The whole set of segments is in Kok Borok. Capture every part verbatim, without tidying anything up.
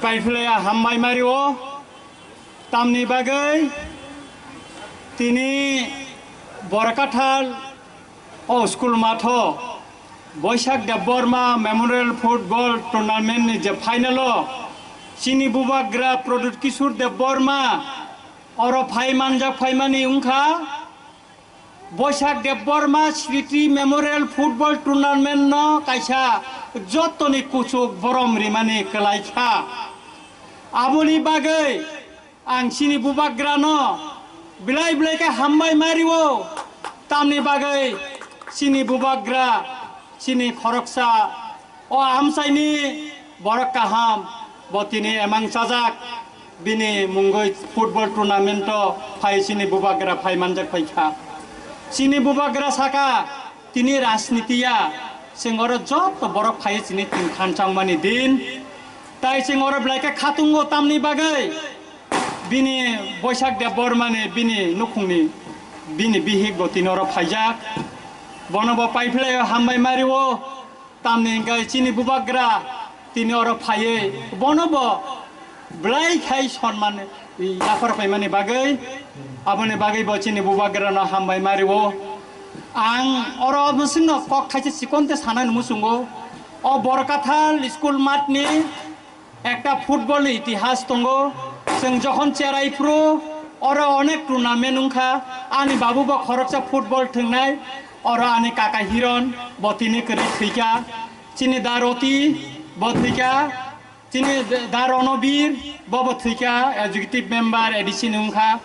Paiphlaiya hambai mario, tamni bagwi tini Borkathal o school matho Boisak Debbarma Memorial Football Tournament ni je final o chini bubagra Pradyut Kishore Debbarma oro phai manjak phaimani wngkha. Boisak Debbarma Smriti Memorial Football Tournament no kaisa jotoni kuchuk borom rimani kwlai kha. Aboni bagwi ang chini bubagrano belai belai khe hambai mario, tamni bagwi chini bubagra, chini khoroksa o amchaini borok kaham, bo tini emang chajak, bini mungwi football tournament o phai chini bubagra phai manjak phaikha. Chini bubagra saka tini rajniti ya, chwng oro joto borok phai chini tin khan changmani din. Tai chwng oro belai khe khatungo tamni bagwi bini Boisak Debbarmani bini nukhungni bini bihik bo tini oro phaijak. Bono bo paiphlai hambai mario. Tamni hwnkhe chini bubagra tini oro phaiwi bono bo belai khai sonman yaphar paimani bagwi, aboni bagwi bo chini bubagrano hambai mario. Ang oro bwswkno kok khaisa chikonte sanani muchungo, o Borkathal school matni ekta football ni itihas tongo. Chwng jokhon cherai phuru oro onek tournament wngkha. Ani babu bo khoroksa football thwngnai. Oro ani kaka Hiron bo tini kwrwi thwikha. Chini da Roti bo thwikha. Chini da Ronobir bo bo thwikha, executive member A D C ni wngkha.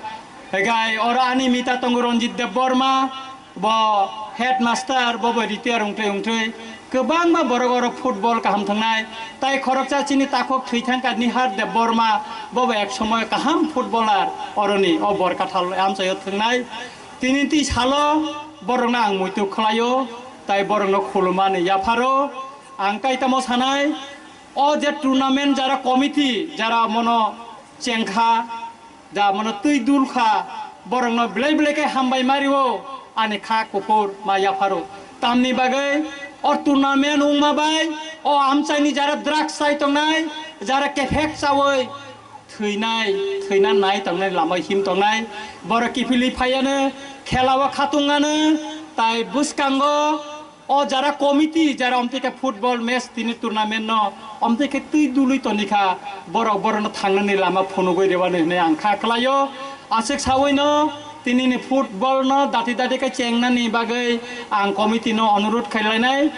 Hegai oro ani mita tongo Ranjit Debbarma, bo headmaster, bo bo retire wngtwi wngtwi kwbangma borok oro football kaham thangnai. Tai khoroksa chini takhuk thwi thangkha Nihar Debbarma, bo bo ek somoy kaham footballer oroni o Borkathal amchaio thangnai. Tini twi salo borokno ang muitu khlaio, tai borokno khulumani yapharo. Ang kaitamo sanai, o je tournament jara committee, jara mono chengkha, da mono twi dul kha, borokno belai belai khe hambai mario, ani kha kuphur ma yapharo. Tamni bagwi o tournament wngma bai o amchaini jara drugs chai tongnai, jara kephek chawi thwinai, thwina nai tongnai lama him tongnai, borok kiphilwi phaiano, khelao khatungano, tai bwskango o jara committee, jara omtwi khe football match tini tournament no omtwi khe twi dului tonikha, borok borokno thangnani lama phunugwi rwani hwnwi ang kha khlaio. Aswk sawino tinini football no dati dati khe chengnani bagwi ang committee no onurut khlainai.